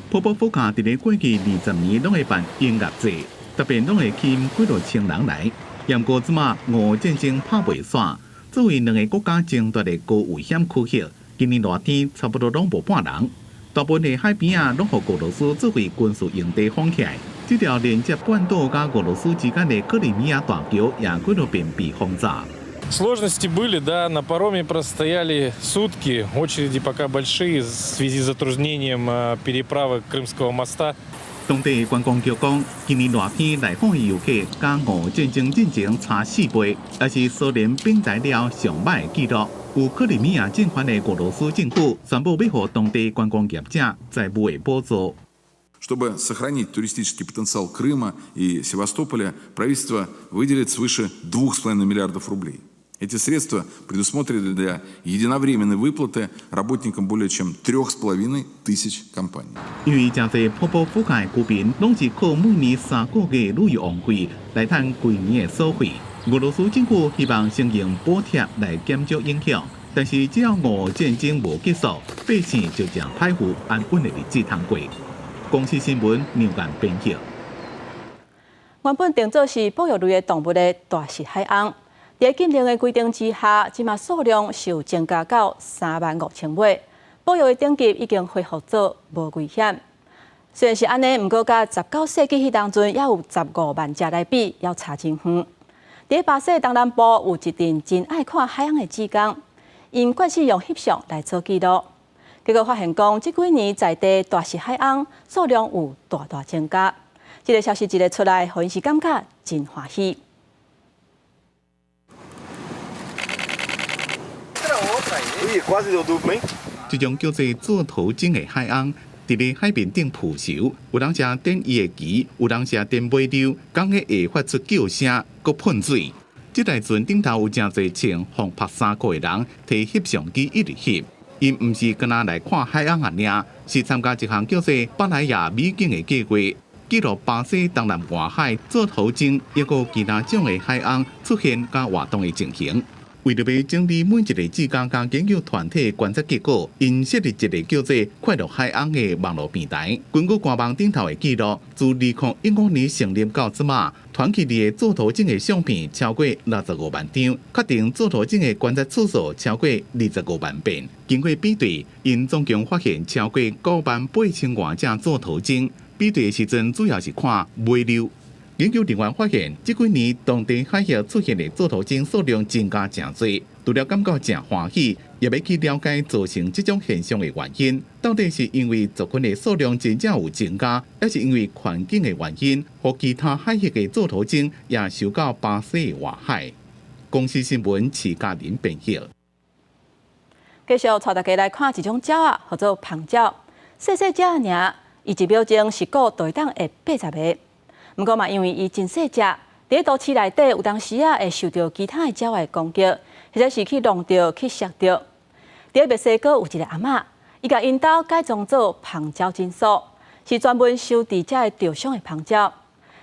Speaker 17: 波波夫卡佇咧過去20年攏會辦音樂節，特別攏會吸引幾若千人來。毋過這馬俄烏戰爭拍袂煞，作為兩个國家爭奪的高危險區域，今年熱天差不多攏無半人，大部分的海邊仔攏予俄羅斯作為軍事營地封起來。這條連接半島佮俄羅斯之間的克里米亞大橋也幾落遍被轟炸。
Speaker 4: Сложности были, да, на пароме простояли сутки, очереди пока большие в связи с затруднением переправы Крымского моста.
Speaker 17: 當地觀光局講，今年熱天來訪的遊客，佮俄戰爭進前差4倍，也是蘇聯崩台了上䆀的紀錄。有克里米亞政權的俄羅斯政府宣布欲予當地觀光業者財務的補助。
Speaker 5: Чтобы сохранить туристический потенциал Крыма и Севастополя, правительство выделит свыше 2,5 миллиардов рублей. Эти средства предусмотрены для единовременной выплаты работникам более чем 3,5 тысяч компаний.
Speaker 17: 因為誠濟瀑布附近的居民，攏是靠每年3個月旅遊旺季來趁規年的所費。俄羅斯政府希望先用補貼來減少影響，但是只要俄戰爭無結束，百姓就誠歹有安穩的日子通過。公視新聞梁間編輯。
Speaker 1: 原本定做是保育類的動物的大實海鵪，佇禁令的規定之下，這馬數量是有增加到3萬5千尾，保育的等級已經恢復做無危險。雖然是按呢，毋過佮19世紀彼當陣猶有15萬隻來比，猶差真遠。佇巴西東南部有一陣真愛看海鵪的志工，𪜶慣勢用翕相來做記錄，結果發現講，這幾年在地大實海鵪數量有大大增加。這个消息一个出來，予𪜶是感覺真歡喜。
Speaker 17: 這種叫做座頭鯨的海鵪，佇咧海面頂浮泅，有當時展伊的鰭，有當時展尾溜，講彼會發出叫聲，閣噴水。這台船頂頭有誠濟穿防曝衫褲的人，提翕相機一直翕。𪜶毋是干焦來看海鵪爾，是參加一項叫做巴萊亞美景的計劃，記錄巴西東南沿海座頭鯨，抑閣其他種的海鵪出現佮活動的情形。為著欲整理每一个志工佮研究團體觀察結果，𪜶設立一个叫做“快樂海鵪”的網路平台。根據官網頂頭的記錄，自2015年成立到這馬，傳去的座頭鯨的相片超過65萬張，確定座頭鯨的觀察次數超過25萬遍。經過比對，𪜶總共發現超過9萬8千外隻座頭鯨。比對的時陣主要是看尾溜。研究人員發現，這幾年當地海域出現的座頭鯨數量增加誠濟，除了感覺誠歡喜，也欲去了解造成這種現象的原因。到底是因為族群的數量真正有增加，抑是因為環境的原因，予其他海域的座頭鯨也受到巴西的外海。公視新聞徐嘉玲編譯。
Speaker 1: 繼續帶大家來看一種鳥仔，號做蜂鳥。細細隻爾，伊一秒鐘是顧就會當會80个。毋過嘛，因為伊真細隻，佇都市內底有當時仔會受著其他的鳥仔的攻擊，或者是去弄著、去摔著。佇墨西哥有一个阿嬤，伊共𪜶兜改裝做蜂鳥診所，是專門收治這个著傷的蜂鳥。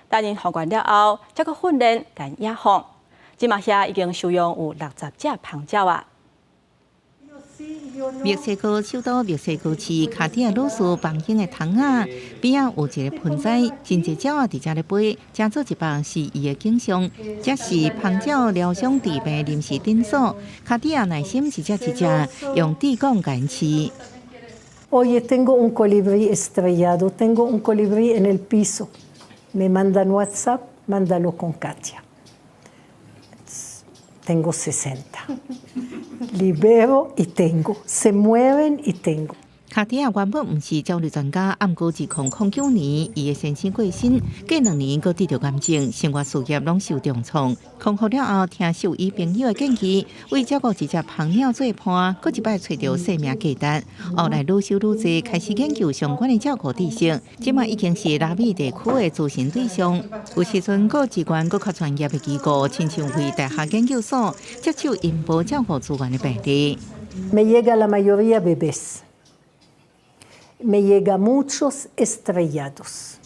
Speaker 1: 等𪜶復原了後，才閣訓練共野放。這馬遐已經收養有60隻蜂鳥啊。
Speaker 12: 墨西哥首都墨西哥市卡地亞魯斯房間的窗仔邊仔有一个盆栽，真濟鳥仔佇遮咧飛，成做一幅詩意的景象。這是蜂鳥療傷治病臨時診所，卡地亞耐心一隻一隻用豬管共𪜶飼。
Speaker 9: Oye, tengo un colibrí estrellado, tengo un colibrí en el piso. Me mandan WhatsApp, mándalo con Katia. Tengo 60. Libero y tengo. Se mueven y tengo.
Speaker 12: 卡地亞原本毋是鳥類專家，毋過2009年，伊的先生過身，過2年閣得著癌症，生活事業攏受重創。康復了後，聽獸醫朋友的建議，為照顧一隻蜂鳥做伴，閣一擺揣著生命價值。後來愈收愈濟，開始研究相關的照顧知識，這馬已經是拉美地區的諮詢對象。有時陣閣支援閣較專業的機構，親像為大學研究所接手𪜶無照顧資源的病例。
Speaker 9: Me llega la mayoría bebés. Me llega muchos estrellados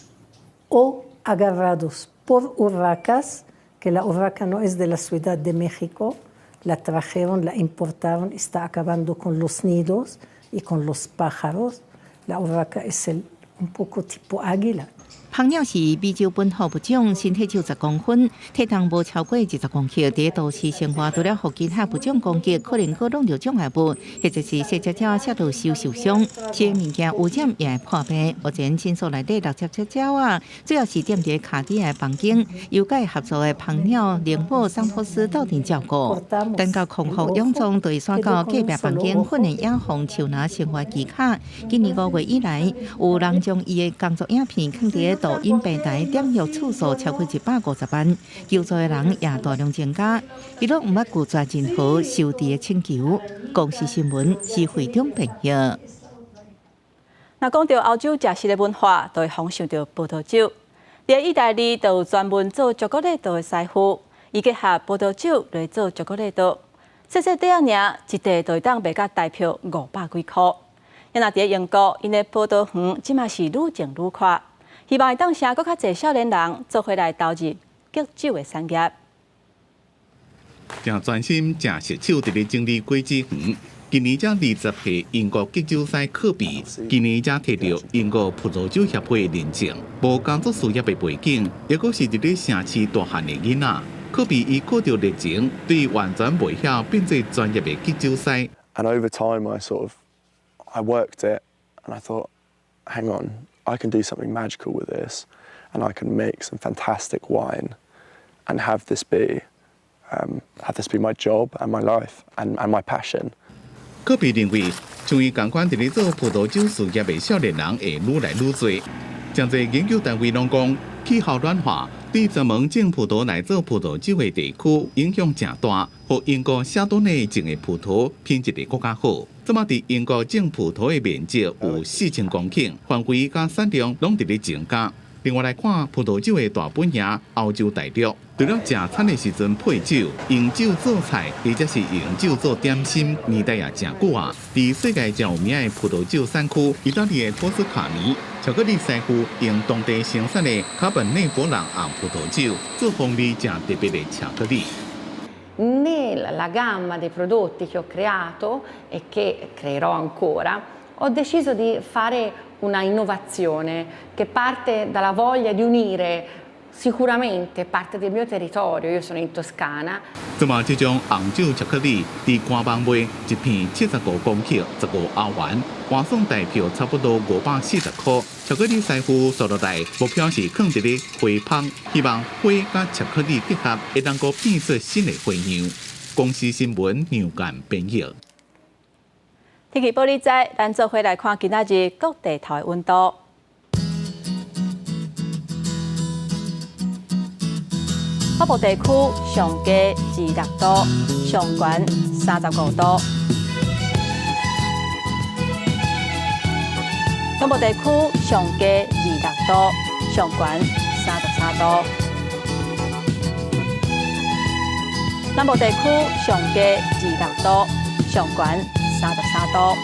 Speaker 9: o agarrados por urracas, que la urraca no es de la Ciudad de México, la trajeron, la importaron, está acabando con los nidos y con los pájaros. La urraca es un poco tipo águila.
Speaker 12: 蜂鳥是美洲本土物種，身體重10公分，體重無超過20公克。佇都市生活，除了予其他物種攻擊，可能閣弄著障礙物，或者是細隻鳥摔落受受傷，食的物件污染也會破病。目前診所內底六十隻鳥仔，主要是踮佇卡地亞房間，由佮伊合作的蜂鳥靈寶桑托斯鬥陣照顧。等到康復養壯，就會徙到隔壁房間訓練野蜂手拿生活技巧。今年5月以來，有人將伊的工作影片囥佇抖音平台點閱次數超過150萬，求助的人也大量增加。伊攏毋捌拒絕任何收治的請求。公視新聞是會長編譯。
Speaker 1: 若講到歐洲食食的文化，就會仿想著葡萄酒。佇意大利，就有專門做巧克力刀的師傅，伊結合葡萄酒來做巧克力刀，細細塊仔爾，一塊就會當賣甲台票500幾箍。若佇英國，𪜶的葡萄園這馬是愈種愈闊，希望會當吸閣較濟少年人做伙來投入橘酒的產業。
Speaker 17: 誠專心、誠熟手佇咧整理果子園。今年才20歲，英國橘酒師科比，今年才提著英國葡萄酒協會認證，無家族事業的背景，抑閣是佇咧城市大漢的囡仔。科比伊靠著熱情，對完全袂曉變做專業的橘酒師。
Speaker 3: And over time, I sort of I worked it, and I thought, hang on, I can do something magical with this, and I can make some fantastic wine, and have this be my job and my life and my passion.
Speaker 17: 科比認為，像伊仝款佇咧做葡萄酒事業的少年人會愈來愈濟。誠濟研究單位攏講，氣候暖化對專門種葡萄來做葡萄酒的地區影響誠大，予英國夏多內種的葡萄品質會閣較好。這馬佇英國種葡萄的面積有4000公頃，範圍佮產量攏佇咧增加。另外來看，葡萄酒的大本營歐洲大陸，除了食餐的時陣配酒、用酒做菜，或者是用酒做點心，年代也誠久啊。佇世界誠有名的葡萄酒產區，意大利的托斯卡尼，巧克力師傅用當地生產的卡本內弗朗紅葡萄酒做風味誠特別的巧克力。
Speaker 6: Nella gamma dei prodotti che ho creato e che creerò ancora, ho deciso di fare una innovazione che parte dalla voglia di unire sicuramente parte del mio territorio, io sono in Toscana.
Speaker 17: 這馬這種紅酒巧克力，佇官網賣一片75公克，15歐元，換算台票差不多540箍。巧克力師傅紲落來，目標是囥佇咧花棚，希望花佮巧克力結合，會當閣變出新的花樣。公視新聞梁干編譯。
Speaker 1: 天氣報你知，咱做伙來看今仔日各地頭的溫度。北部地區上低26度，上懸35度。中部地區上低26度，上懸33度。南部地區上低26度，上懸33度。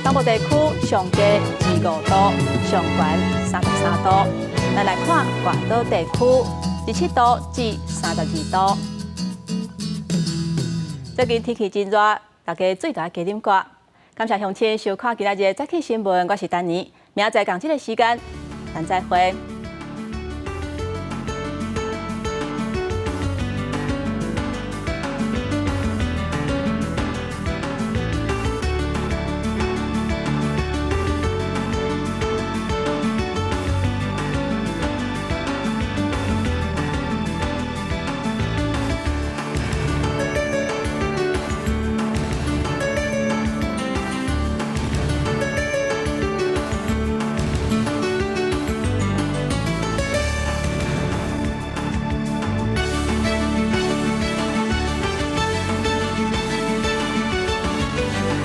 Speaker 1: 東部地區上低25度，上懸33度。咱來看外島地區，27度至32度。最近天氣真熱，大家水著愛加啉寡。感謝鄉親收看今仔日的早起新聞，我是丹妮，明仔載仝這个時間，咱再會。